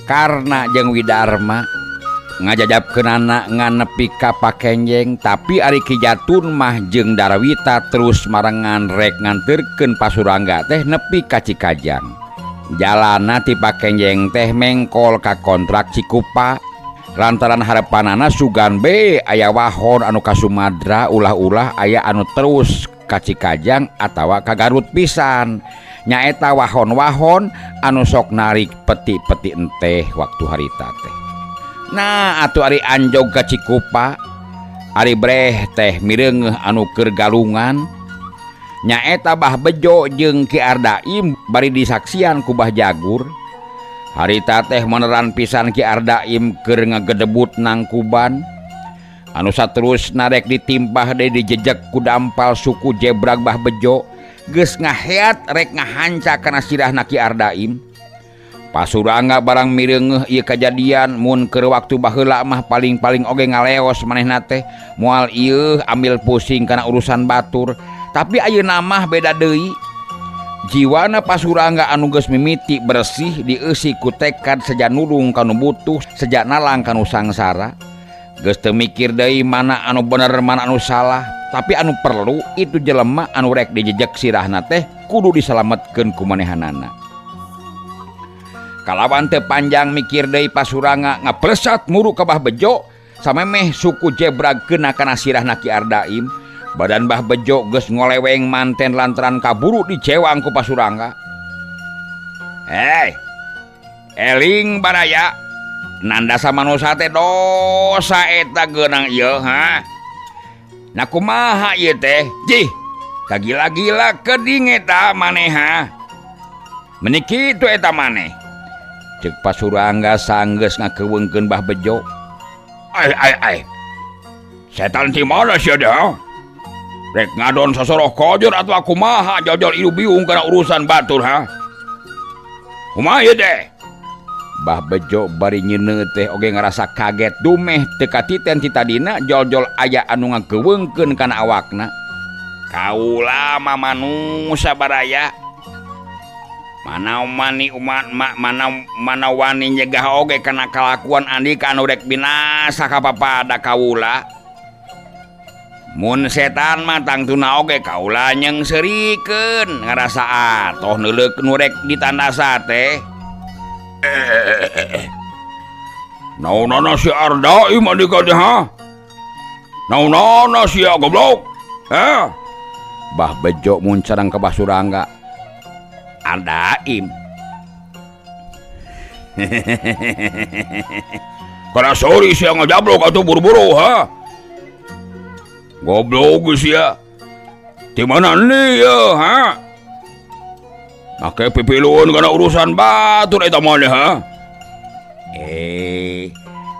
Karna jeung Widarma ngajajabkeunana ngan nepi ka Pakenjeng, tapi ari Ki Jatun mah jeung Darwita terus marengan rek nganterkeun Pasurangga teh nepi ka Cikajang. Jalana ti Pakenjeng teh mengkol ka kontrak Cikupa. Lantaran harepanana sugan be aya wahon anu ka Sumadra, ulah-ulah aya anu terus ka Cikajang atawa ka Garut pisan. Nyaeta wahon-wahon anu sok narik peti-peti enteh waktu harita teh. Nah atuh ari anjog ka Cikupa, ari breh teh mireungeuh anu keur galungan. Nyaeta Bah Bejo jeung Ki Ardaim bari disaksian ku Bah Jagur. Harita teh meneran pisan Ki Ardaim keur ngagedebut nangkuban. Anu saterus narek ditimpah deui dijejek ku dampal suku jebrag Bah Bejo. Geus ngaheat rek ngahanca kana sirahna Ki Ardaim. Pasurangga barang mireungeuh ieu kajadian mun keur waktu baheula mah paling-paling oge ngaleos manehna teh moal ieu ambil pusing kana urusan batur. Tapi ayeuna mah beda deui. Jiwana Pasurangga anu geus mimiti bersih dieusi ku tekad seja nulung kanu butuh, seja nalang kanu sangsara. Geus teu mikir deui mana anu bener mana anu salah, tapi anu perlu itu jelema anu rek dijejek sirahna teh kudu disalametkeun ku manehanana. Kalawan teu panjang mikir deui Pasurangga ngaplesat muru ka Bah Bejo samemeh suku jebrag kena kana sirahna Ki Ardaim. Badan Bah Bejo geus ngoleweng manten lantaran kaburu dicewang ku Pasurangga. Hei, eling baraya, nandasa manusa teh dosa eta geunang ieu ha. Nah kumaha ieu teh? Jih, kagila-gila keding eta maneh ha. Meni kitu eta maneh. Ceuk Pasurangga sanggeus ngakeuweungkeun Bah Bejo. Ai ai ai. Setan ti mana sia teh ha? Rek ngadon sasoroh kojor atuh kumaha jojol ieu biung kana urusan batur ha? Kumaha ieu teh? Bah Bejo bari nyeuneu teh oge ngarasa kaget dumeh teu katiten ti tadina jol-jol aya anu ngakeuweungkeun kana awakna. Kaula mah manusa baraya. Mana mani umat ma, mana mana wani nyegah oge kana kalakuan andika anu rek binasa ka papada kaula. Mun setan mah tangtuna oge kaula nyeungseurikeun ngarasa atoh neuleuk nu rek ditandasa teh. Naonana si Ardaim andika teh ha? Naonana sia goblok? Hah? Bah Bejo muncarang ka Pasurangga. Ardaim. Kana sori sia ngajablok atuh buru-buru ha? Goblok sia. Di mana nih ya ha? Make pipiluan kana urusan batur eta maneh ha?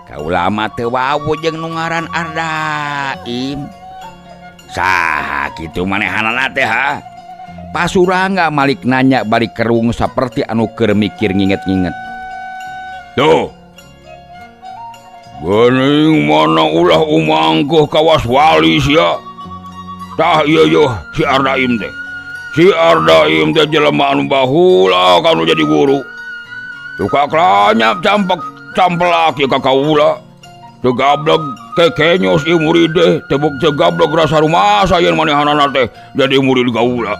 Kaula mah teu wawuh jeung nu ngaran Ardaim. Saha kitu manehanana teh ha? Pasurangga malik nanya balik kerung saperti anu keur mikir nginget-nginget. Tuh. Geuning mana ulah umangkeuh kawas wali sia. Tah ieu yeuh si Ardaim teh. Si Ardaim teh jelema anu baheula kanu jadi guru. Tukak lanyap campak campelak ieu ka kaula. Teu gableg kekenyos ieu murid teh, teu buk teu gableg rasa rumasa yen manehanana teh jadi murid kaula.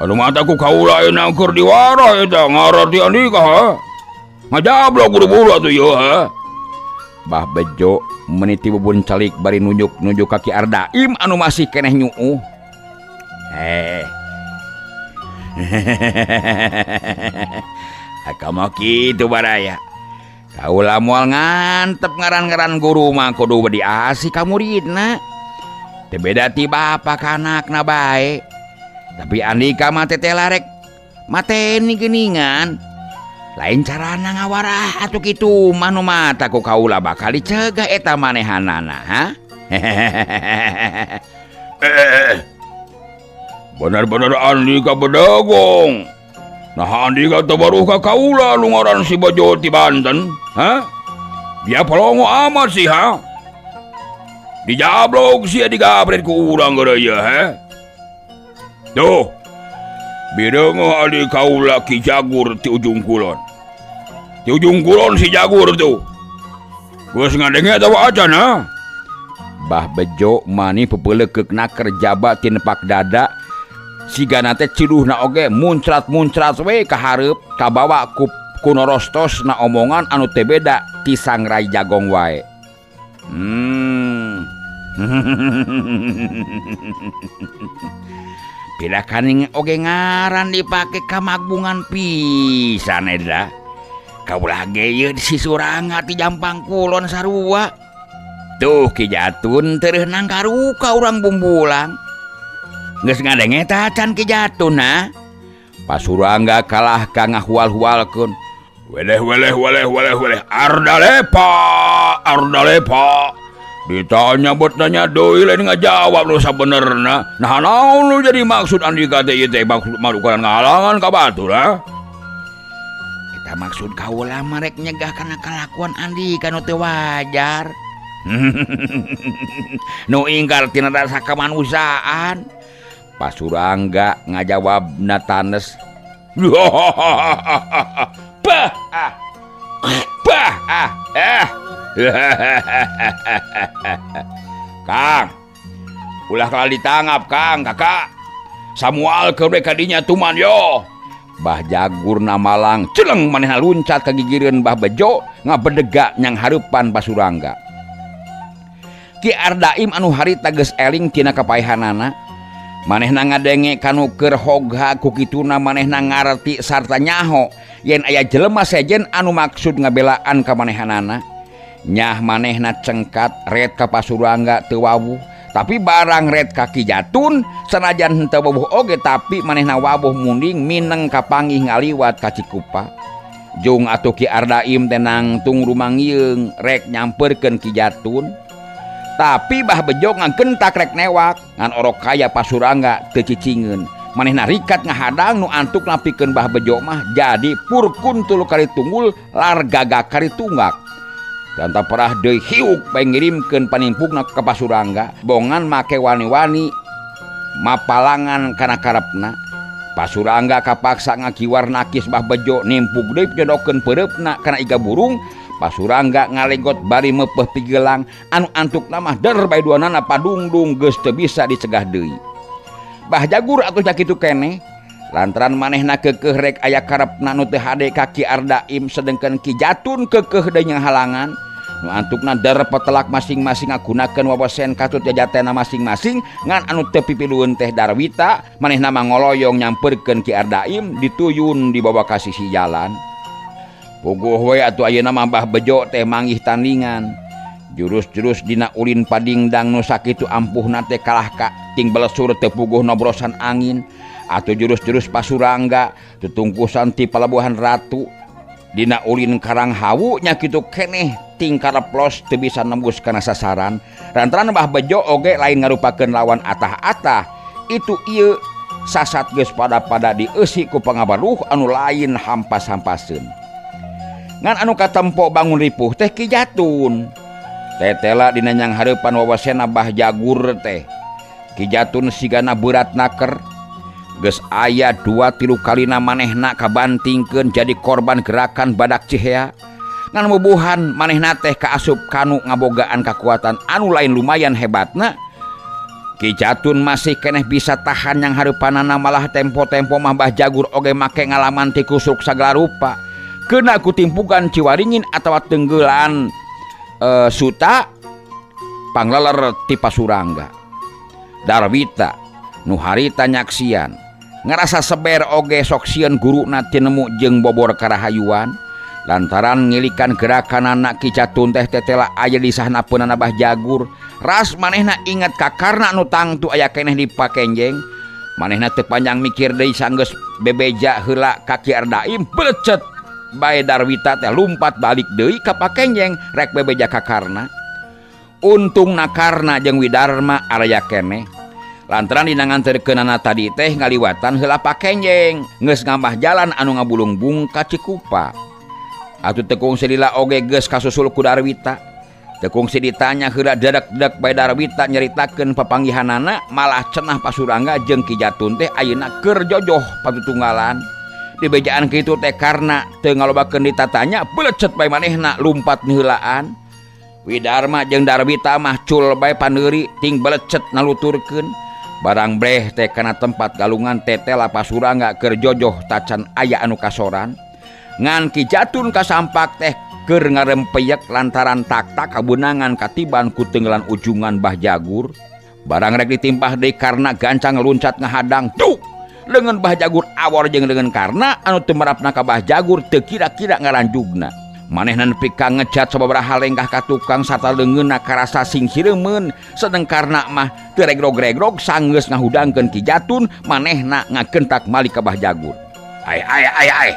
Anu mata ku kaula ayeuna keur diwara eta ngararti andika ha. Ngajablok buru-buru atuh ieu ha. Bah Bejo meniti bubun calik bari nunjuk-nunjuk ka Ki Ardaim anu masih keneh nyuuh. Kamu kitu baraya. Kaula moal ngantep ngaran-ngaran guru mah kudu diasih ka muridna. Teu beda ti bapa ka anakna bae. Tapi andika mah teteh larek mateni geuningan. Lain carana ngawarah atuh kitu mah nu mata ku kaula bakal dicegah eta manehanana ha. Bener-bener andika bedegong. Nah andika teu baruh ka kaula nu ngaran si Bejo ti Banten, ha? Dia pelongo amat sih ha. Dijablok sia digabret ku urang geura ieu ha. Tuh. Bireungeuh adi kaula Ki Jagur ti ujung kulon. Di ujung kulon si Jagur tuh. Geus ngadenge atawa acan ha? Bah Bejo mani pepeulekeuk naker jaba ti nepak dada. Sigana teh ciduhna oge muncrat-muncrat we ka hareup kabawa ku kunorostos na omongan anu teu beda ti Sangrai Jagong wae. Pida kaning oge ngaran dipake kamagbungan pisan eta. Kaulah ge ieu si Suranga ti Jampang Kulon sarua. Tuh Ki Jatun tereuh nangkaruka urang bumbulang. Geus ngadenge tah acan Ki Jatun ha. Pasurangga kalah ka ngahual-hualkeun. Weleh weleh weleh weleh weleh Ardalepa Ardalepa. Ditanya buat nanya deui lain ngajawab nu sabenerna. Nah naon nu jadi maksud andika teh ieu teh maksud marukan ngahalangan ka batur ha? Eta maksud kaula mah rek nyegah kana kalakuan andika nu teu wajar. Nu ingkar tina rasa kemanusiaan. Pasurangga ngajawabna tanes. Bah ah. Bah ah. Eh. Kang. Ulah kalah ditangap Kang, Kakak. Samual keur we kadinya tuman yo. Bah Jagur na malang celeng manehna luncat ka gigireun Bah Bejo ngabedega nyang hareupan Pasurangga. Ki Ardaim anu harita geus eling tina kapaehanana. Manehna ngadenge kanu keur hogha ku kituna manehna ngarti sarta nyaho yen aya jelema sejen anu maksud ngabelaan ka manehanana. Nyah manehna cengkat red ka Pasurangga teu wawuh, tapi barang red ka Ki Jatun sanajan henteu wawuh oge tapi manehna wawuh munding mineng kapanggih ngaliwat ka Cikupa. Jung atuh Ki Ardaim teh nangtung rumangieung rek nyamperkeun Ki Jatun. Tapi Bah Bejo ngagentak rek newak ngan orok kaya Pasurangga teu cicingeun. Manehna rikat ngahadang nu antuk napikeun Bah Bejo mah jadi purkuntul kari tunggul lar gagak kari tunggak. Tanta perah deui hiuk bae ngirimkeun panimpugna ka Pasurangga bongan make wani-wani mapalangan kana karepna. Pasurangga kapaksa ngakiwar nakis Bah Bejo nimpug deui nyodokeun peureupna kana iga burung. Pasurangga ngalegot bari meupeuh pigelang anu antukna mah der bae duanana padungdung geus teu bisa dicegah deui. Bah Jagur atuh sakitu keneh lantaran manehna keukeuh rek aya karepna nu teu hade ka Ki Ardaim sedengkeun Ki Jatun keukeuh deui ngahalangan nu antukna der petelak masing-masing ngagunakeun wawasen katut jajatena masing-masing ngan anu teu pipilueun teh Darwita manehna mah ngoloyong nyamperkeun Ki Ardaim dituyun dibawa ka sisi jalan. Puguh we atuh ayeuna mah Bah Bejo teh manggih tandingan. Jurus-jurus dina ulin padingdang nu sakitu ampuhna teh kalah ka ting belesur teu puguh nobrosan angin. Atuh jurus-jurus Pasurangga tutungkusan ti Palabuhan Ratu dina ulin Karang Hawu nya kitu keneh ting kareplos teu bisa nembus kana sasaran. Lantaran Bah Bejo oge lain ngarupakeun lawan atah-atah. Itu ieu sasat geus pada-pada dieusi ku pangabaruh anu lain hampas-hampaseun. Ngan anu katempo bangun ripuh teh Ki Jatun. Tetela dina nyang hareupan wawasena Bah Jagur teh. Ki Jatun sigana berat naker. Geus aya 2-3 kalina manehna kabantingkeun jadi korban gerakan badak cihea. Ngan mubuhan manehna teh kaasup kanu ngabogaan kakuatan anu lain lumayan hebatna. Ki Jatun masih keneh bisa tahan yang hareupanana malah tempo-tempo mah Bah Jagur oge make ngalaman ti kusuk sagala rupa. Kena kutimpukan Ciwaringin atawa tenggelan suta pangleler ti Pasurangga. Darwita nu harita nyaksian ngerasa seber oge sok sieun guruna tinemu jeung bobor karahayuan lantaran ngilikan gerakanana Ki Jatun teh tetela aya di sahnapeunana Bah Jagur. Ras manehna inget ka karna nu tangtu aya keneh di pakenjeng. Manehna teu panjang mikir deui sanggeus bebeja heula ka Ki Ardaim belecet bae Darwita teh lumpat balik deui ka pakenjeng rek bebeja ka Karna. Untungna Karna jeung Widarma araya keneh. Lantaran dina nganterkeunana tadi teh ngaliwatan heula pakenjeng geus ngambah jalan anu ngabulungbung ka Cikupa. Atuh tekung selila oge geus kasusul ku Darwita. Tekung si ditanya heula dedek-dedek bae Darwita nyaritakeun papanggihanana malah cenah Pasurangga jeung Ki Jatun teh ayeuna keur jojoh patutunggalan. Dibejaan kitu teh karna teu ngalobakeun ditatanya belecet bae manehna lumpat heulaan. Widarma jeung Darwita mah cul bae paneuri ting belecet naluturkeun. Barang breh teh kana tempat galungan tetela Pasurangga keur jojoh tacan aya anu kasoran. Ngan Ki Jatun kasampak teh keur ngarempeyek lantaran taktak kabeunangan katiban ku tenggelan ujungan Bah Jagur. Barang rek ditimpah deui karna gancang luncat ngahadang. Duh! Leungeun Bah Jagur awor jeung leungeun Karna anu teu merapna ka Bah Jagur teu kira-kira ngaranjugna. Manehna nepi ka ngecat sababaraha lengkah ka tukang sarta leungeunna karasa sing hireumeun, sedeng Karna mah teu regrog-regrog sanggeus ngahudangkeun Ki Jatun, manehna ngagentak malik ka Bah Jagur. Ai ai ai ai.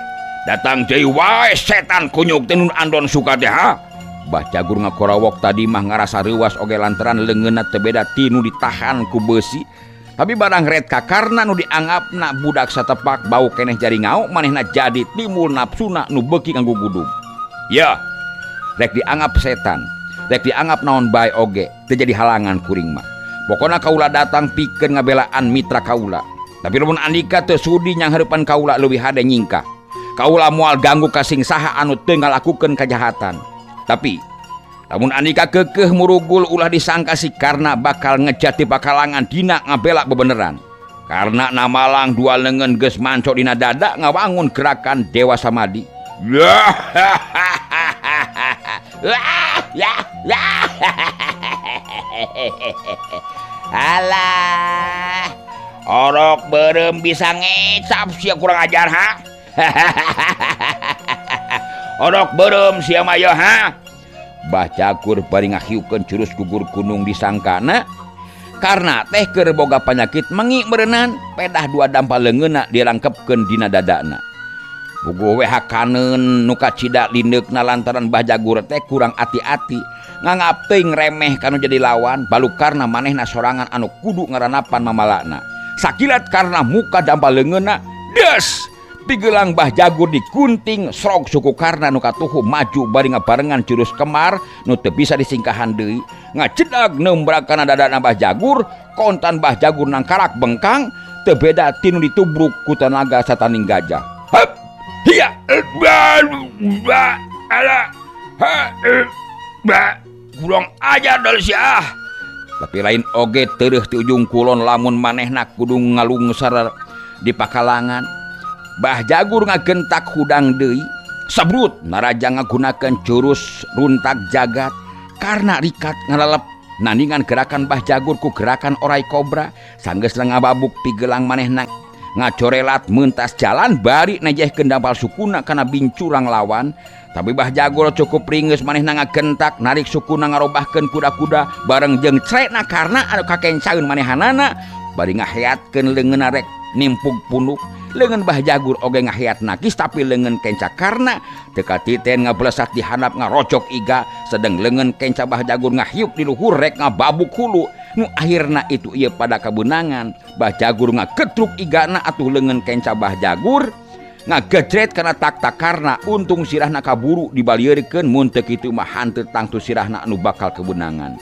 Datang deui wae setan kunyuk teh nun andon suka teh ha. Bah Jagur ngakorawok tadi mah ngarasa reuwas oge lantaran leungeunna teu beda ti nu ditahan ku beusi. Tapi barang ret ka Karna nu dianggapna budak satepak bau keneh jari ngau manehna jadi timbul nafsuna nu beuki nganggugudug. Ya, rek dianggap setan, rek dianggap naon bae oge teu jadi halangan kuring mah. Pokona kaula datang pikeun ngabelaan mitra kaula. Tapi lamun andika teu sudi nyanghareupan kaula leuwih hade nyingkah. Kaula moal ganggu ka sing saha anu teu ngalakukeun kajahatan. Tapi lamun andika keukeuh murugul ulah disangka si Karna bakal ngejati pakalangan dina ngabela bebeneran. Karna namalang dua leungeun geus manco dina dada ngawangun gerakan Dewa Samadi. Alah, orok beureum bisa ngecap sia kurang ajar ha. Orok beureum sia mah yeuh ha. Bah Jagur bari ngahiukeun jurus gugur gunung disangkana karena teh keur boga panyakit mengi meureunan pedah dua dampal leungeunna dirangkepkeun dina dadana. Puguh we hakaneun nu kacida lindeukna lantaran Bah Jagur teh kurang ati-ati nganggap teuing remeh kanu jadi lawan balu karna manehna sorangan anu kudu ngaranapan mamalana. Sakilat karna muka dampal leungeunna des pigelang Bah Jagur digunting srog suku Karna nu katuhu maju bari ngabarengan jurus kemar nu teu bisa disingkahan deui ngajedag neumbrak kana dadana Bah Jagur kontan Bah Jagur nangkarak bengkang teu beda ti nu ditubruk ku tanaga sataning gajah. Hup hiya ba ba ala ha ba kurang ajar dari sia. Tapi lain oge tereuh ti ujung kulon lamun manehna kudu ngalungsar di pakalangan. Bah Jagur ngagentak hudang deui sabrut naraja ngagunakeun jurus runtak jagat karena rikat ngalalep nandingan gerakan Bah Jagur ku gerakan orai kobra sanggeus ngababuk pigelang manehna ngacorelat mentas jalan bari nejehkeun dampal sukuna kana bincurang lawan. Tapi Bah Jagur cukup ringeus manehna ngagentak narik sukuna ngarobahkeun kuda-kuda bareng jeung crekna karna anu kakencaeun manehanana bari ngaheatkeun leungeunna rek nimpug punuk. Leungeun Bah Jagur oge ngaheat nakis tapi leungeun kenca karna teu katiten ngablesat di handap ngarocok iga sedeng leungeun kenca Bah Jagur ngahiuk di luhur rek ngababuk hulu nu akhirna itu ieu pada kabeunangan. Bah Jagur ngagetruk igana atuh leungeun kenca Bah Jagur ngagejret kana taktak karna untung sirahna kaburu dibalieurkeun mun teu kitu mah hanteu tangtu sirahna anu bakal kebeunangan.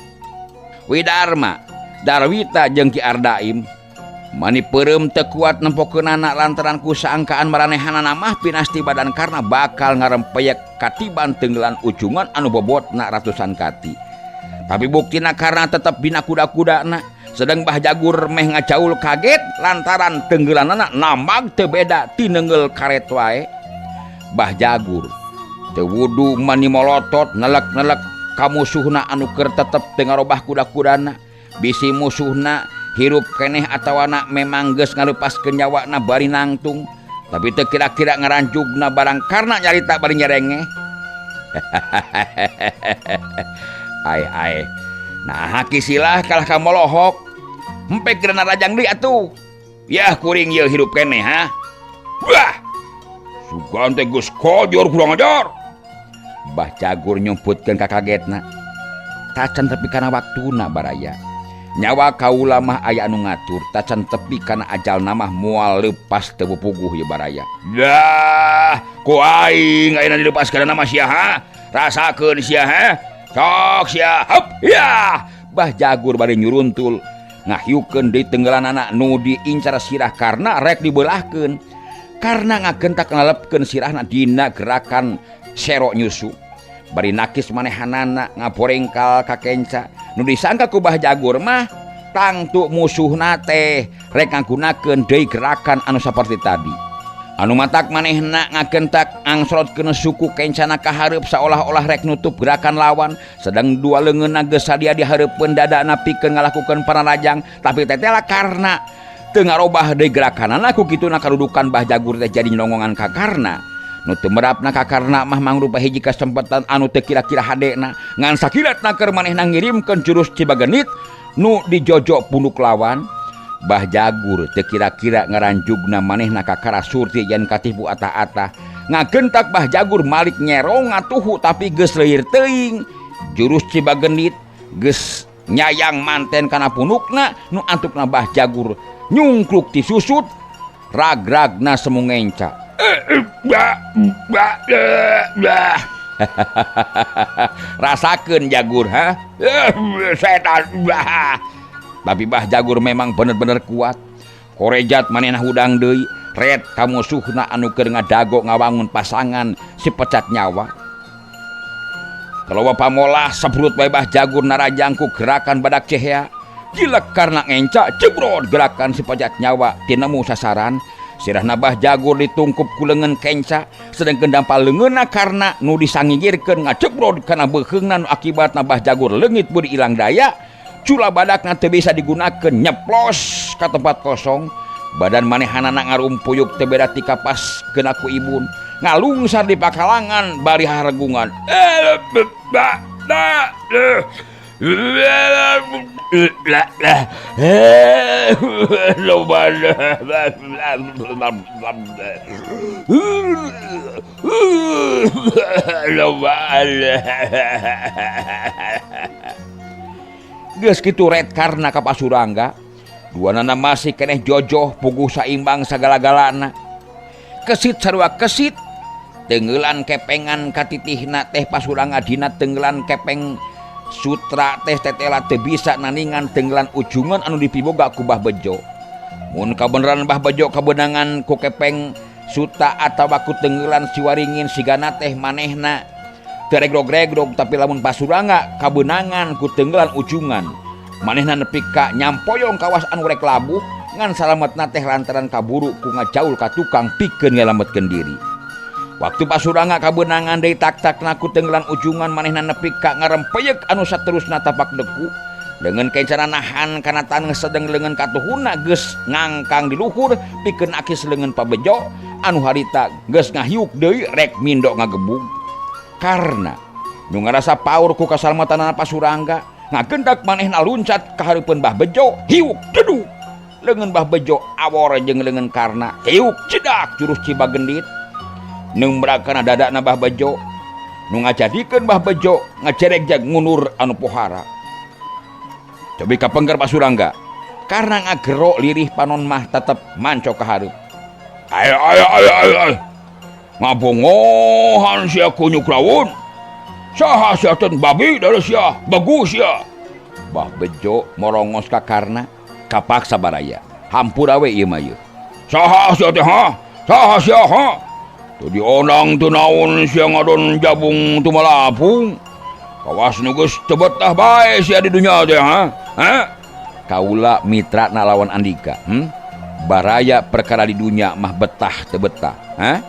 Widarma Darwita jeung Ki Ardaim mani peureum teu kuat nempokeunana lantaran ku saangkaan maranehanana mah pinasti badan karna bakal ngarempeyek katiban tenggelan ujungan anu bobotna ratusan kati. Tapi buktina karna tetep bina kuda-kudana sedang Bah Jagur meh ngajaul kaget lantaran tenggelanana nambag teu beda ti neungeul karet wae. Bah Jagur teu wudu mani molotot nelek-nelek ka musuhna anu keur tetep teu ngarobah kuda-kudana. Bisi musuhna hirup keneh atawana memang geus ngalepaskeun nyawana bari nangtung tapi teu kira-kira ngaranjugna barang karna nyarita bari nyerengeh. Ai ai nah kisilah kalah ka molohok hempek geuna rajang deui atuh. Yah kuring ieu hirup keneh ha. Wah sugan teh geus kojor kurang ajar. Bah Jagur nyumputkeun kakagetna tacan tepi kana waktuna baraya. Nyawa kaula mah aya anu ngatur tacan tepi kana ajal namah moal leupas teu puguh ieu baraya. Dah ku aing ayeuna dilepaskeun nama sia ha. Rasakeun sia ha. Sok sia hup ya. Bah Jagur bari nyuruntul ngahiukeun deui tenggelanana nu diincar sirah karna rek dibeulahkeun. Karna ngagentak ngalepkeun sirahna dina gerakan serok nyusu. Bari nakis manehanana ngaborengkal ka kenca. Nu disangka ku Bah Jagur mah tangtu musuhna teh rek ngagunakeun deui gerakan anu saperti tadi. Anu matak manehna ngagentak angsorotkeun suku kencana ka hareup saolah-olah rek nutup gerakan lawan, sedang dua leungeunna geus sadia di hareupeun dadana pikeun ngalakukeun panarajang, tapi tetela karna teu ngarobah deui gerakanana ku kituna kadudukan Bah Jagur teh jadi nyongongan ka Karna. Nu teu merapna ka Karna mah mangrupa hiji kasempatan anu teu kira-kira hadena, ngan sakilatna keur manehna ngirimkeun jurus Cibagenit nu dijojok punduk lawan. Bah Jagur teu kira-kira ngaranjugna manehna ka Kara Surti yen katipu atah-atah. Ngagentak Bah Jagur malik nyerong ngatuhu tapi geus leuir teuing. Jurus Cibagenit geus nyayang manten kana punukna nu antukna Bah Jagur nyungkruk ti susut rag-ragna semu ngenca. Rasakeun Jagur ha? Setan. Tapi Bah Jagur memang bener-bener kuat. Korejat manehna hudang deui, ret ka musuhna anu keur ngadago ngawangun pasangan si pecat nyawa. Kalawa pamolah sebrut bae Bah Jagur narajang ku gerakan badak cehea. Jilek karena ngenca jebrot gerakan si pecat nyawa tinemu sasaran. Sirahna Bah Jagur ditungkup ku leungeun kenca, sedengkeun dampal leungeunna karna nu disangigirkeun ngajebrot kana beuheungna nu akibatna Bah Jagur leungit beuki ilang daya. Cula badakna teu bisa digunakeun nyeplos ka tempat kosong. Badan manehanana ngarumpuyuk teu beda ti kapas keuna ku ibun. Ngalungsar di pakalangan bari haregungan. Geus kitu ret karna ka Pasurangga. Duanana masih keneh jojoh puguh saimbang sagala-galana. Kesit sarua kesit tenggelan kepengan katitihna teh Pasurangga dina tenggelan kepeng sutra teh tetela teu bisa naningan tenggelan ujungan anu dipiboga ku Bah Bejo. Mun kabeneran Bah Bejo kabeunangan ku kepeng suta atawa ku tenggelan siwaringin sigana teh manehna teu regrog-regrog, tapi lamun Pasurangga kabeunangan ku tenggelan ujungan manehna nepi ka nyampoyong kawas anu rek labuh ngan salametna teh lantaran kaburu ku ngajaul ka tukang pikeun ngalametkeun diri. Waktu Pasurangga kabeunangan deui tak-takna ku tenggelan ujungan manehna nepi ka ngarempeyek anu saterusna tapak deku. Leungeun kencana nahan kana taneuh sedeng leungeun katuhuna geus ngangkang di luhur pikeun akis leungeun Pabejo anu harita geus ngahiuk deui rek mindo ngagebug. Karna nu ngarasa paur ku kasalamatanana Pasurangga ngagendak manehna luncat ka hareupeun Bah Bejo hiuk deduk. Leungeun Bah Bejo awor jeung leungeun Karna hiuk cedak jurus Cibagendit. Nembrak kana dadana Bah Bejo nu ngajadikeun Bah Bejo ngacerek jag ngunur anu pohara. Cobi kapengker Pasurangga karena ngagero lirih panon mah tetep manco ka hareup. Ayo ayo ayo ayo. Ngabongohan sia kunyuk rawun. Saha sia ten babi dari sia, bagus sia. Bah Bejo morongos ka Karna kapaksa baraya. Hampura we ieu mah ieu. Saha sia teh ha? Saha sia ha? Teu dionang teu naon sia ngadon jabung tumalapung. Kawas nu geus teu betah bae sia di dunya teh ha? Ha? Kaula mitra na lawan Andika, Baraya perkara di dunya mah betah teu betah, ha?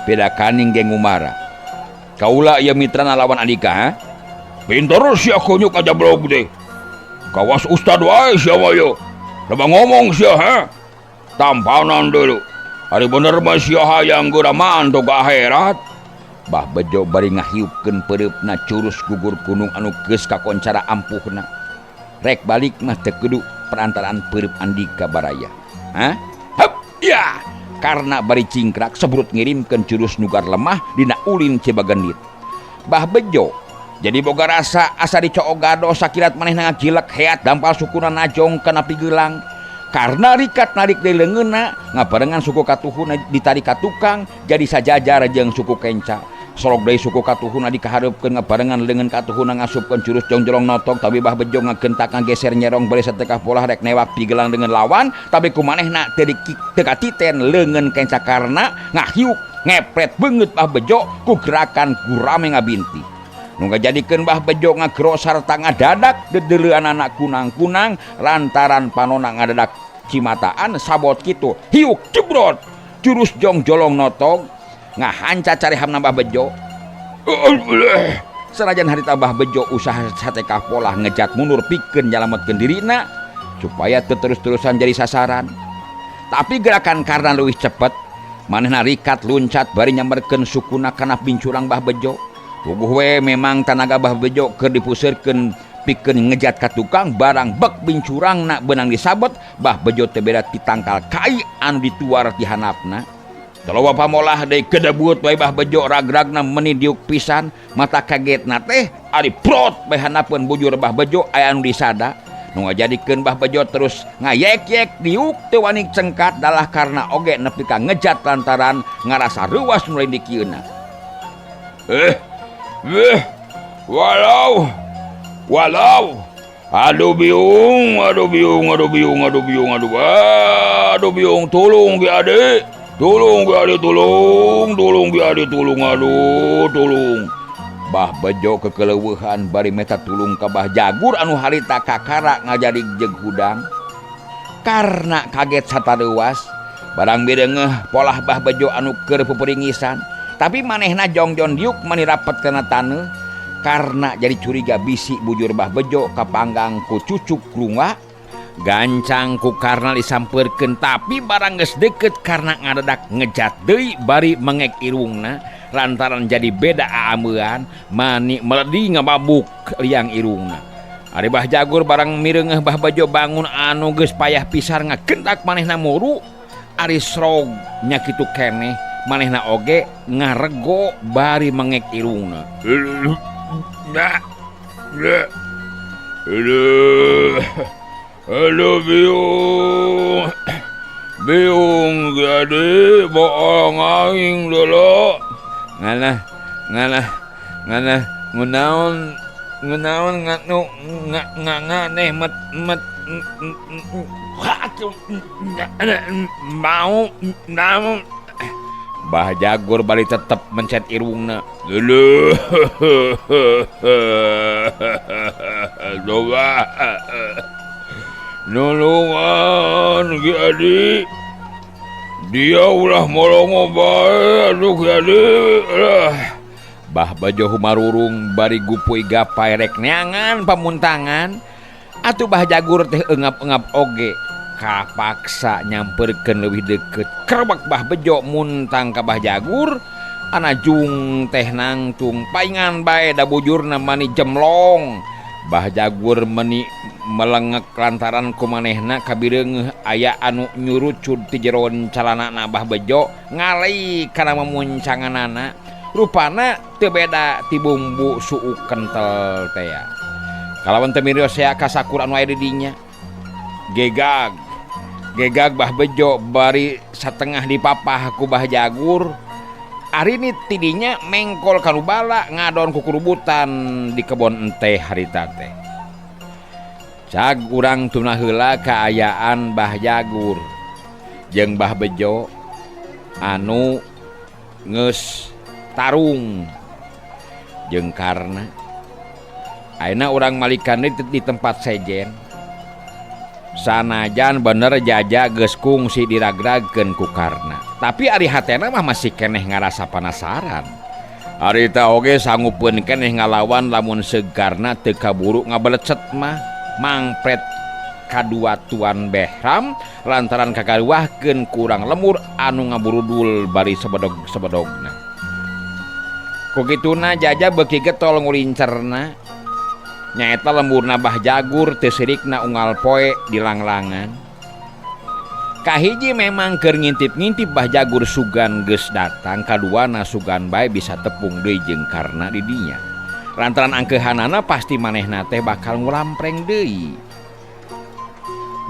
Beda kaning geng ngumara. Kaula ieu mitra na lawan Andika, ha? Pinter sia kunyuk aja blog teh. Kawas ustad wae sia mah ieu. Loba ngomong sia, ha? Tampanan dulu. Ari bener mah sia hayang geura mantu ka akhirat. Bah Bejo bari ngahiupkeun peureupna curus gugur gunung anu geus kakoncara ampuhna. Rek balik mah teu kudu perantaraan peureub Andika baraya. Ha? Hup, ya. Karna bari cingkrak sebrut ngirimkeun jurus nugar lemah dina ulin Cibagendit. Bah Bejo jadi boga rasa asa dicook gado sakilat manehna ngagilek heat dampal sukuna najong kana pigelang. Karna rikat narik deui leungeunna ngabarengan suku katuhuna ditarik ka tukang jadi sajajar jeung suku kenca. Sorog deui suku katuhuna dikahareupkeun ngabarengan leungeun katuhuna ngasupkeun jurus jongjolong notog tapi Bah Bejo ngagentak ngageser nyerong bari satekah polah rek newak pigelang dengan lawan tapi kumanehna teu katiten leungeun kenca Karna ngahiuk ngepret beungeut Bah Bejo ku gerakan gurame ngabinti. Nu ngajadikeun Bah Bejo ngagero sarta ngadadak dedeleuan anak kunang-kunang lantaran panona ngadadak cimataan sabot kitu hiuk jebrot jurus jongjolong notog ngahanca carihamna Bah Bejo. Sanajan harita Bah Bejo usaha satekah polah ngejat mundur pikeun nyalametkeun dirina supaya teu terus-terusan jadi sasaran. Tapi gerakan Karna leuwih cepet, manehna rikat luncat bari nyamberkeun sukuna kana pincurang Bah Bejo. Puguh we memang tanaga Bah Bejo keur dipuseurkeun pikeun ngejat ka tukang barang bek pincurangna beunang disabet, Bah Bejo teu beda ti tangkal kai anu dituar di handapna. Taloba pamolah deui kedebut wae Bah Bejo ragragna meuni diuk pisan, mata kagetna teh ari prot bae handapeun bujur Bah Bejo aya anu disada. Nu ngajadikeun Bah Bejo terus ngayek-yek diuk teu wani cengkat dalah karena oge nepi ka ngejat lantaran ngarasa reuas nu lain dikieuna. Walau walau aduh biung, aduh biung, aduh biung, aduh biung, aduh aduh biung, tulung ki adik. Tulung ki adik, tulung, tulung ki adik, tulung, aduh, tulung. Bah Bejo kekeleuweuhan bari meta tulung ka Bah Jagur anu harita kakara ngajadi jeung hudang. Karena kaget satareuwas, barang mireungeuh polah Bah Bejo anu keur puperingisan, tapi manehna jongjon diuk mani rapet kana taneuh karena jadi curiga bisi bujur Bah Bejo kapanggang ku cucuk rungga. Gancang ku Karna disampeurkeun tapi barang geus deket karena ngadadak ngejat deui bari mengek irungna lantaran jadi beda aameuan mani meledi ngababuk liang irungna. Ari Bah Jagur barang mireungeuh Bah Bejo bangun anu geus payah pisan ngagentak manehna muru ari srog nya kitu keneh manehna oge ngarego bari mengek irungna. Aduh biung, biung jadi bohong aing dulu. Ngalah, ngalah, ngalah, ngunaon, ngunaon nganu nganeh met met mau mau. Bah Jagur bari tetep mencet irungna. Dulu, coba. Nulungan Ki Adi, dia ulah molongo bae aduh Ki Adi. Bah Bejo humarurung bari gupui gapai rek neangan pamuntangan atuh Bah Jagur teh eungap-eungap oge kapaksa nyamperkeun leuwih deukeut. Kerebek Bah Bejo muntang ka Bah Jagur ana jung teh nangtung paingan bae da bujurna mani jemlong. Bah Jagur meni melengek lantaran kumanehna kabireungeuh aya anu nyurucud ti jeroan calanana Bah Bejo ngalei kana memuncanganana rupana teu beda ti bumbu suuk kentel tea. Kalawan teu mirios sea kasakur anu aya di dinya. Gegag gegag Bah Bejo bari satengah dipapah ku Bah Jagur. Arini tidinya mengkol kanubala ngadon kukurubutan di kebon enteh harita teh. Cag urang tuna heula kaayaan Bah Jagur jeung Bah Bejo anu geus tarung jeung Karna. Ayeuna urang malikan di tempat sejen. Sanajan bener Jaja geus kungsi diragragkeun ku Karna, tapi ari hatena mah masih keneh ngarasa penasaran. Harita oge sanggupeun keneh ngalawan lamun segarna teu kaburu ngabelecet mah mangpret kadua Tuan Behram lantaran kagaruahkeun kurang lemur anu ngaburudul bari sebedog-sebedogna. Ku kituna Jaja beuki getol ngulincerna. Nyaeta lemburna Bah Jagur teu sirikna unggal poe di langlangan. Kahiji memang keur ngintip-ngintip Bah Jagur sugan geus datang, kaduana sugan bae bisa tepung deui jeung Karna di dinya. Lantaran angkeuhanana pasti manehna teh bakal ngulampreng deui.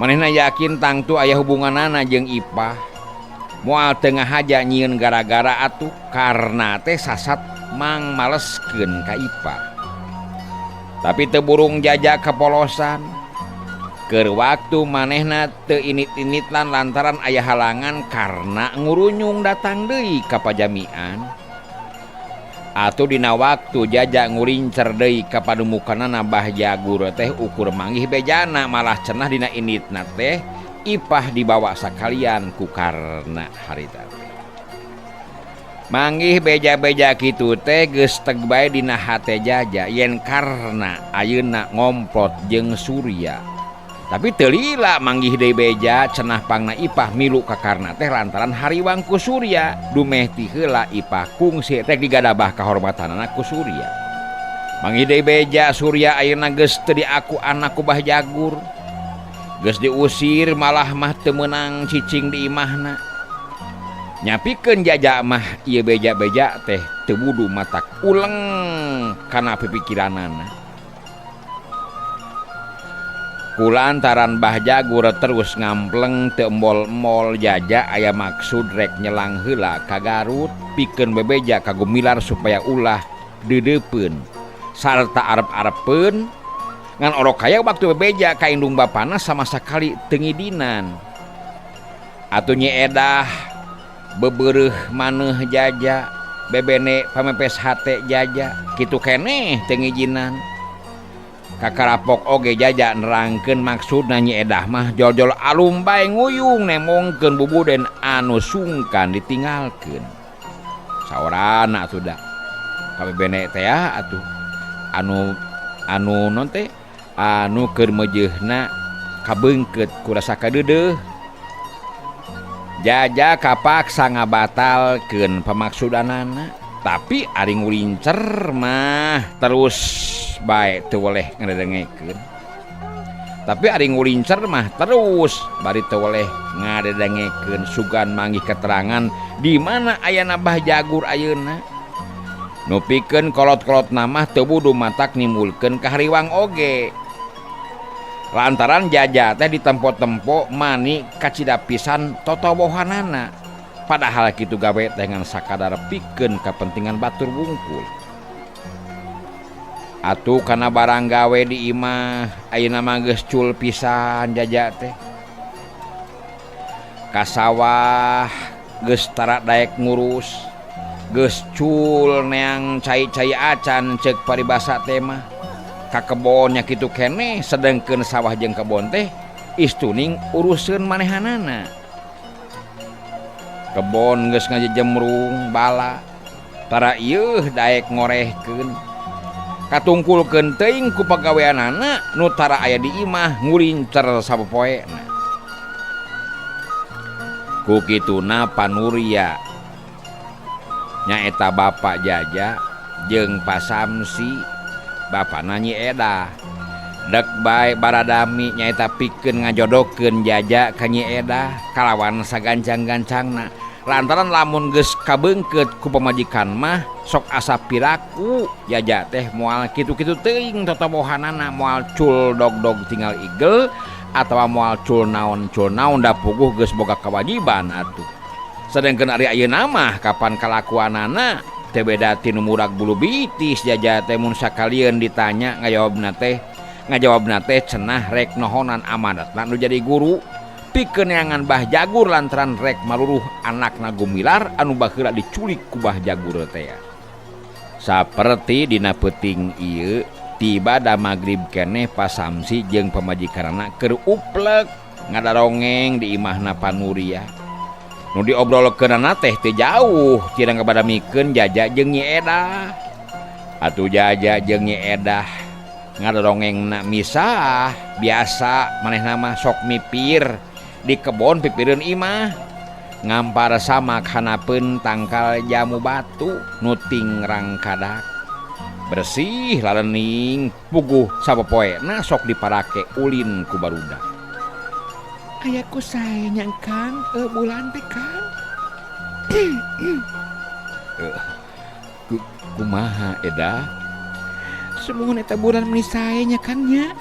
Manehna yakin tangtu aya hubunganana jeung Ipah. Moal teu ngahaja nyieun gara-gara atuh Karna teh sasat Mang maleskeun ka Ipah. Tapi teu burung Jaja kepolosan. Keur waktu manehna teu init-initlan lantaran aya halangan karena ngurunyung datang deui ka pajamian. Atuh dina waktu Jaja ngurincer deui ka padumukanana Bah Jagur teh ukur manggih bejana malah cenah dina initna teh Ipah dibawa sakalian ku Karna harita teh. Manggih beja-beja kitu teh geus teg bae dina hate Jaja yen Karna ayeuna ngomplot jeung Surya. Tapi teu lila manggih deui beja cenah pangna Ipah milu ka Karna teh lantaran hariwang ku Surya. Dumeh ti heula Ipah kungsi rek digadabah kahormatanana ku Surya. Manggih deui beja Surya ayeuna geus teu diaku anak ku Bah Jagur. Geus diusir malah mah teu meunang cicing di imahna. Nyapikeun Jaja mah ieu beja-beja teh teu wudu matak uleng kana pipikiranana. Kulantaran Bah Jagur terus ngampleng teu embol-embol Jaja aya maksud rek nyelang heula ka Garut pikeun bebeja ka Gumilar supaya ulah deudeupeun sarta arep-arepeun ngan orok kaya waktu bebeja ka indung bapana sama sakali teu ngidinan. Atuh Nyi Edah bebereuh maneuh Jaja bebene pamepes hate Jaja kitu keneh teu ngijinan. Kakarapok oge Jaja nerangkeun maksudna Nyi Edah mah jol-jol alum bae nguyung nemongkeun bubuden anu sungkan ditinggalkeun. Saorana atuh da kabebene teh atuh anu anu non teh anu keur meujeuhna kabeungkeut ku rasa kadeudeuh. Jaja kapaksa ngabatalkeun pamaksudanana tapi ari ngulincer mah terus bae teu weleh ngadedengekeun. Tapi ari ngulincer mah terus bari teu weleh ngadedengekeun sugan manggih keterangan di mana ayana Bah Jagur ayeuna. Nu pikeun kolot-kolot mah teu wudu matak nimbulkeun kahariwang oge. Lantaran Jaja teh ditempo-tempo mani kacida pisan totobohanana. Padahal kitu gawe teh ngan sakadar pikeun kapentingan batur wungkul. Atuh kana barang gawe di imah ayeuna mah geus cul pisan Jaja teh. Ka sawah geus tara daek ngurus, geus cul neang cai-cai acan ceuk paribasa teh mah. Ka kebonnya kitu keneh sedengkeun sawah jeung kebon teh istuning uruseun manehanana. Kebon geus ngajejemrung bala tara ieuh daek ngorehkeun. Katungkulkeun teuing ku pagaweanana nu tara aya di imah ngulincer sapopoena. Ku kituna Panurya nyaeta Bapak Jaja jeung Pasamsi bapana Nyi Edah. Dek bae baradami nyaeta pikeun ngajodohkeun Jaja ka Nyi Edah kalawan sagancang-gancangna. Lantaran lamun geus kabeungkeut ku pamajikan mah sok asa piraku Jaja teh moal kitu-kitu teuing totobohanana moal cul dog-dog tinggal igel atawa moal cul naon da puguh geus boga kewajiban atuh. Sedengkeun ari ayeuna mah kapan kalakuanana teu beda ti nu murag bulu bitis Jaja teh mun sakalieun ditanya ngajawabna teh cenah rek nohonan amanatna nu jadi guru pikeun neangan Bah Jagur lantaran rek maluruh anakna Gumilar anu baheula diculik ku Bah Jagur teh. Saperti dina peuting ieu tiba da magrib keneh Pasamsi jeung pamajikanana keur uplek ngadarongeng di imahna Panuria. Nu diobrolkeunana teh teu jauh tina ngabadamikeun Jaja jeung Nyi Edah. Atuh Jaja jeung Nyi Edah ngadorongengna misah biasa manehna mah sok mipir di kebon pipireun imah ngampar samak hanapeun tangkal jamu batu nu tingrang kadak bersih lalening puguh sapopoena sok diparake ulin ku barudak. Aya ku sae nya Kang, bulan teh Kang. Kumaha Edah? Sumuhun eta bulan meuni sae nya Kang nya.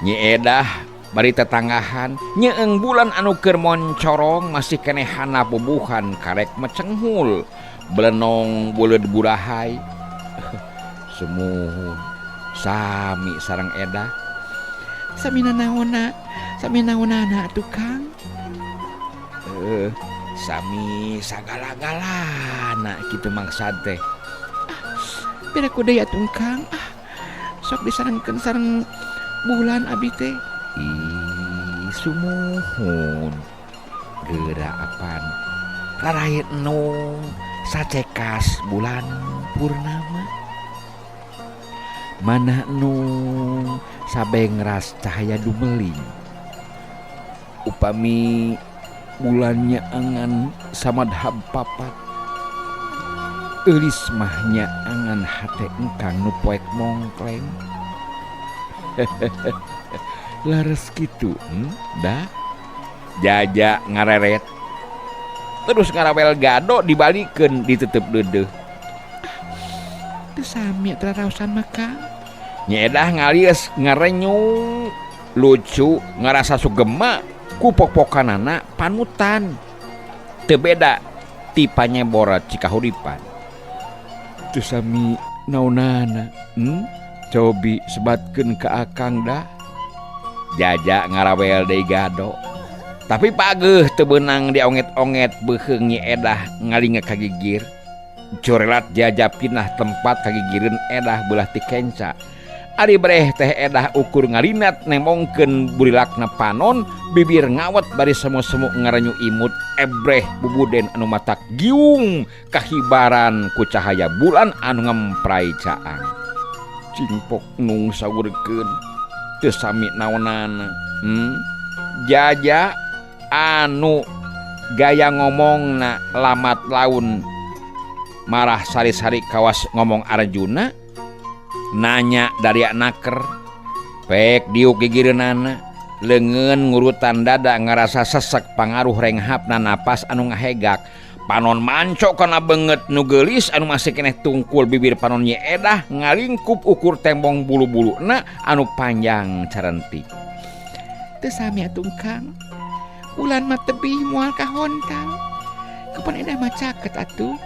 Nyi Edah bari tetanggahan nyeeng bulan anu keur moncorong masih keneh hana bubuhan karek mecenghul. Belenong buleud burahay. Sumuhun sami sareng Edah. Sami nanaonna, sami naonana atuh Kang. Sami sagala-galana kitu maksad teh. Beda ku deui atuh Kang. Ah, sok disarengkeun sareng bulan abi teh. Ih, sumuhun. Geura apan rarait nung sacekas bulan purnama. Mana nung sabengras cahaya dumeling. Upami bulannya angan samadhab papat. Eulis mahnya angan hate engkang nu poek mongkleng. Lares kitu, dah. Jaja ngareret. Terus ngarawel gado dibalikeun ditutup deudeuh. Teu sami atuh raraosan mah Kang. Nyi Edah ngalius ngarenyung lucu ngarasa sugema ku pok-pokanana panutan. Teu beda ti panyebora Cikahuripan. Teu sami naonana, Cobi sebatkeun ka akang dah. Jaja ngarawel deui gado. Tapi pageuh teu beunang dionget-onget beuheung Nyi Edah ngalinga ka gigir. Corelat Jaja pindah tempat kagigireun Edah beulah ti kenca. Ari breh teh Edah ukur ngalinat nemongkeun burilakna panon, bibir ngawet bari semu-semu ngarenyu imut ebreh bubuden anu matak giung kahibaran ku cahaya bulan anu ngemprai caang. Cingpok nung sawurkeun teu sami naonana. Jaja anu gaya ngomongna lamat laun marah sari-sari kawas ngomong Arjuna nanya dari naker pek diuk gigireunana leungeun ngurutan dada ngarasa sesek pangaruh renghapna napas anu ngahegak panon mancok kana beungeut nu geulis anu masih keneh tungkul bibir panon Nyi Edah ngalingkup ukur tembong bulu-buluna anu panjang carentik. Teu sami atuh Kang. Bulan mah tebih moal kahontal. Kapan Edah mah caket atuh.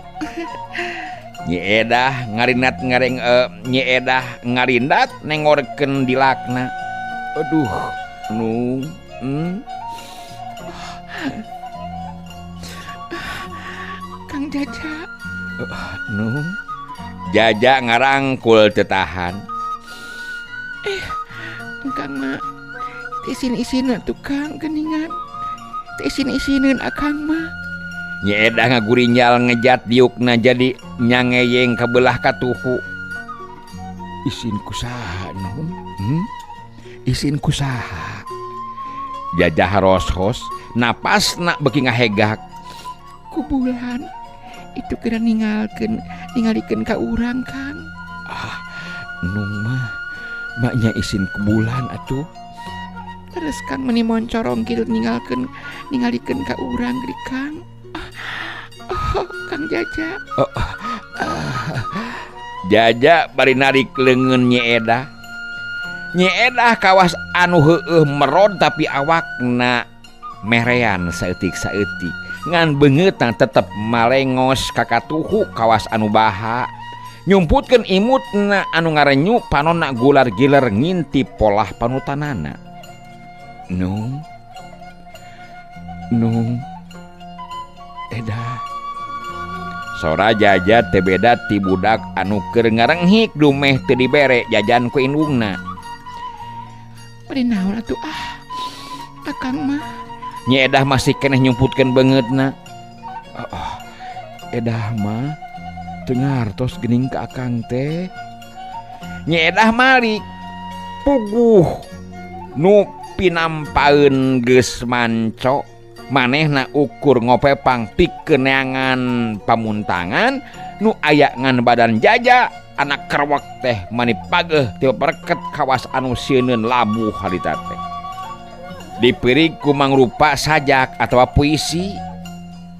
Nyi Edah ngarinat ngareng Nyi Edah ngarindat nengorkeun dilakna. Aduh, nung. Kang Jaja. Nung. Jaja ngarangkul teu tahan. Kang mah isin-isin atuh Kang geuningan. Isin-isineun akang mah. Nyi Edah ngagurinjal ngejat diukna jadi nyangeyeng kabelah katuhu. Isin kusaha nung? Isin kusaha? Jajah roshos napasna beuki ngahegak. Ku bulan itu kira ningalikeun ka urang Kang. Ah, nung mah maknya isin ku bulan atuh. Terus Kang meni moncorong kitu ningalikeun ka urang geuning Kang. Oh, Kang Jaja. Jaja bari narik leungeun Nyi Edah. Nyi Edah kawas anu heueuh merod tapi awakna merean saeutik-saeutik. Ngan beungeutna tetep malengos ka katuhu kawas anu baha. Nyumputkeun imutna anu ngarenyu panonna gular-giler ngintip polah panutanana. Nung. Nung. Edah. Sora Jaja teu beda ti budak anu keur ngarenghik dumeh teu dibere jajan ku indungna. Bari naon atuh ah. Akang mah. Nyi Edah masih keneh nyumputkeun beungeutna. Oh, Edah mah teu ngartos geuning ka akang teh. Nyi Edah malik puguh nu pinampaeun geus manco. Manehna ukur ngopepang pikeun neangan pamuntangan nu aya ngan badan Jaja anak kerwek teh mani pageuh teu pereket kawas anu sieun labuh harita teh. Dipirig ku mangrupa sajak atawa puisi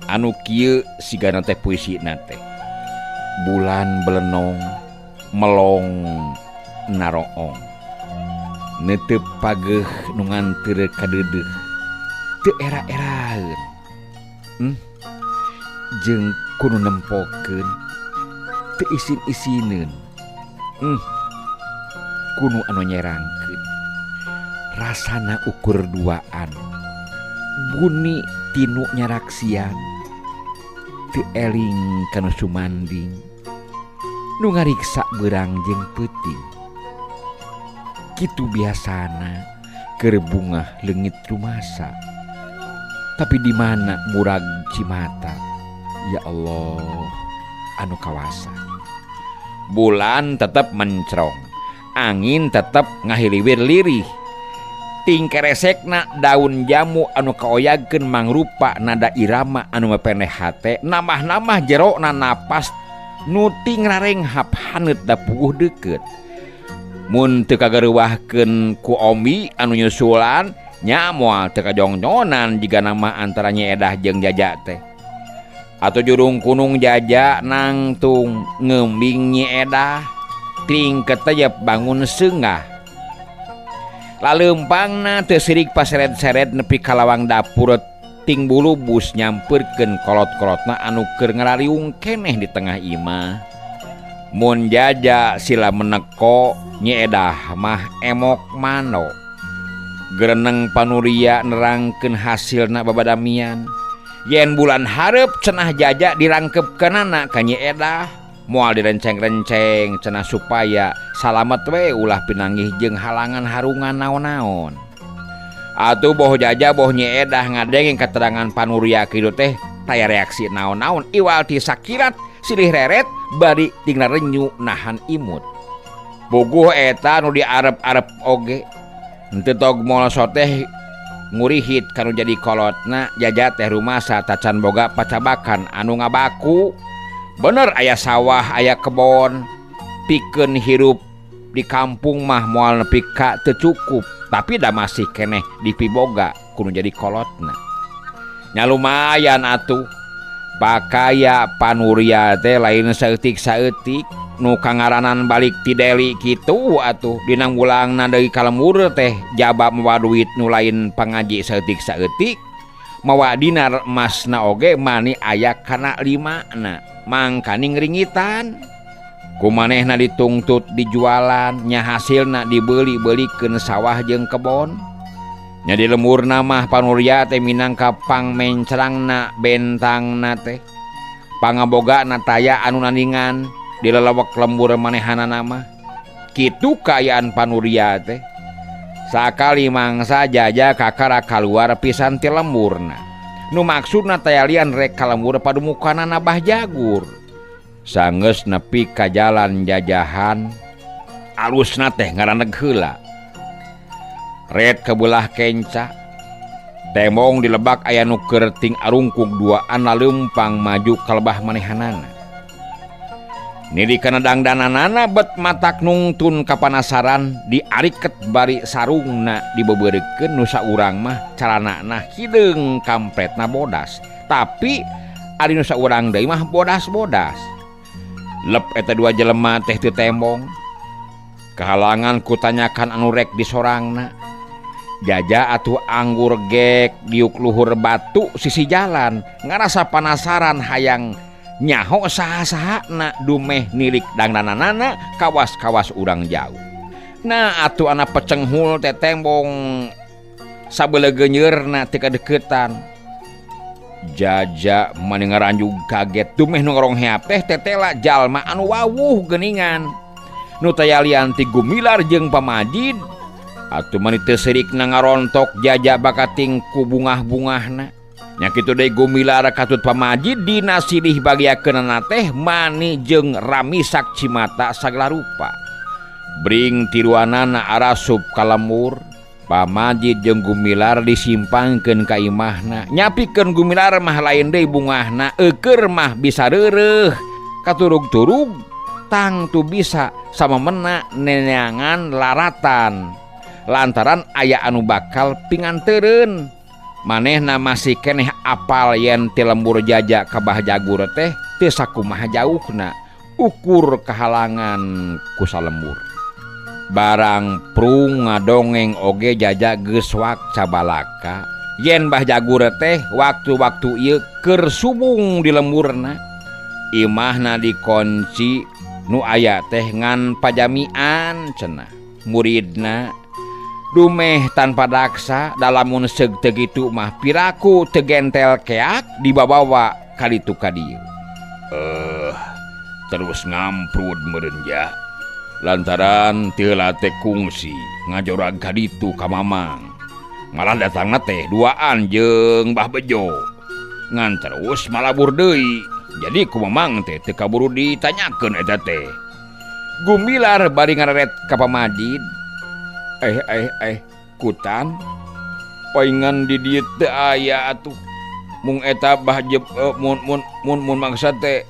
anu kieu sigana teh puisina teh. Bulan belenong melong naroong neuteup pageuh nu nganteur ka deudeuh teu era-eraeun. Jeung ku nu nempokeun teu isin-isineun. Kunu anu nyerangkeun. Rasana ukur duaan. Buni tinu nyaraksian. Teu eling kanu sumanding. Nu ngariksa beurang jeung peuting. Kitu biasana keur bungah leungit rumasa. Tapi di mana murag cimata? Ya Allah, anu kawasa. Bulan tetep mencrong, angin tetep ngahiliwir lirih. Tingkeresekna daun jamu anu kaoyagkeun mangrupa nada irama anu mepeneh hate, nambah-nambah jerona napas nu ting rarenghap haneut da puguh deukeut. Mun teu kagareuwahkeun ku omi anu nyusulan, nya moal teu kajongjonan jiga nama antara Nyi Edah jeung Jaja teh. Atuh jurung kunung Jaja nangtung ngeumbing Nyi Edah, ting ketejep bangun seungah. Laleumpangna teu sirik paseret-seret nepi ka lawang dapur ting bulubus nyampeurkeun kolot-kolotna anu keur ngarariung keneh di tengah imah. Mun Jaja sila meneko, Nyi Edah mah emok mano. Gereneng panuria nerangkeun hasilna babadamian. Yen bulan hareup cenah Jaja dirangkepkeunana ka Nyi Edah, moal direnceng-renceng cenah supaya salamet we ulah pinanggih jeung halangan harungan naon-naon. Atuh boh Jaja boh Nyi Edah ngadengeng keterangan panuria kitu teh taya reaksi naon-naon iwal ti sakirat silih reret bari tinggal renyu nahan imut. Puguh eta nu diarep-arep oge. Henteu tog moloso teh ngurihit kanu jadi kolotna Jaja teh rumasa tacan boga pacabakan anu ngabaku. Bener aya sawah aya kebon, pikeun hirup di kampung mah moal nepi ka teu cukup, tapi da masih keneh dipiboga kudu jadi kolotna. Nya lumayan atuh. Pakaya panuria teh lain saeutik-saeutik nu kangaranan balik ti Deli kitu atuh dina ngulangna deui ka lembur teh jaba mawa duit nu lain pangaji saeutik-saeutik, mawa dinar emasna oge mani aya kana limana, mangkaning ringitan. Kumanehna ditungtut dijualan, nya hasilna dibeuli-beulikeun sawah jeung kebon. Nya di lemburna mah panuria teh minangka pangmencrangna bentangna teh. Pangabogana taya anu nandingan di lelewek lembur manehanana mah. Kitu kaayaan panuria teh. Sakali mangsa Jaja kakara kaluar pisan ti lemburna. Nu maksudna taya lian rek ka lembur padumukanana Bah Jagur. Sanggeus nepi ka jalan jajahan, alusna teh ngaraneg heula. Red kebelah kenca, tembong dilebak aya nu keur ting arungkug duaan laleumpang maju ka lebah manehanana. Nidi kana dangdananana bet matak nungtun kapanasaran diariket bari sarungna dibeubeureukeun nu saurang mah calanana hideung kampretna bodas. Tapi ari nu saurang deui mah bodas-bodas. Lep eta dua jelema teh teu tembong. Kahalangan kutanyakan anu rek disorangna. Jaja atuh anggur gek diuk luhur batu sisi jalan ngarasa panasaran hayang nyaho saha-sahana dumeh nilik dangdananana kawas-kawas urang jauh. Nah atuh anak pecenghul teh tembong sabelegeunyeurna teu kadeukeutan. Jaja mani ngaranjug kaget dumeh nu ngarongheap teh tetela jalma anu wawuh geuningan. Nu tayalian ti Gumilar jeung Pamajid. Atuh mani teu seurikna ngarontok Jaja bakating ku bungah-bungahna. Nya kitu deui Gumilar katut Pamajid dina silih bagiakeunana teh mani jeung ramisak cimata sagala rupa. Bring tiruanana arasup ka lembur. Pamajid jeung Gumilar disimpangkeun ka imahna. Nyapikeun Gumilar mah lain deui bungahna, eukeur mah bisa reureuh. Katurug-turug tangtu bisa samemena neneangan laratan. Lantaran aya anu bakal pingantereun. Manehna masih keneh apal yen ti lembur Jaja ka Bah Jagur teh teu sakumaha jauhna ukur kahalangan ku salembur. Barang prung ngadongeng oge Jaja geus wakca balaka. Yen Bah Jagur teh waktu-waktu ieu keur subung di lemburna. Imahna dikunci nu aya teh ngan pajamian cenah. Muridna dumeh tanpa daksa dalamun seug teu kitu mah piraku teu gentel keak dibabawa kaditu ka dieu. Terus ngamprud meureun ja. Lantaran ti heula teh kungsi ngajorag ka ditu ka Mamang. Malah datangna teh duaan jeung Bah Bejo. Ngan terus malabur deui. Jadi ku Mamang teh teu kaburu ditanyakeun eta teh. Gumilar bari ngareret ka pamajid. Kutan paingan di dieu teu aya atuh. Mung eta Bah Jep mun mun mun mun mangsa teh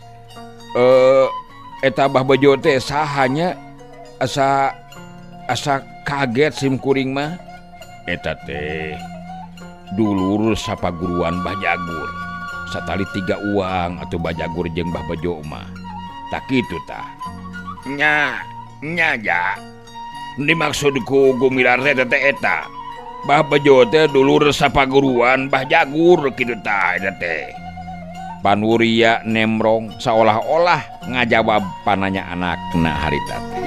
eta Bah Bejo teh sahanya asa asa kaget sim kuring mah. Eta teh dulur sapaguruan Bah Jagur. Satali 3 uang atuh Bah Jagur jeung Bah Bejo mah. Tak kitu tah. Nya, nya ja. Dimaksud ku Gumilar teh teh eta. Bah Bejo teh dulur sapaguruan Bah Jagur kitu tah eta teh. Panuria nemrong seolah-olah ngajawab pananya anakna harita teh.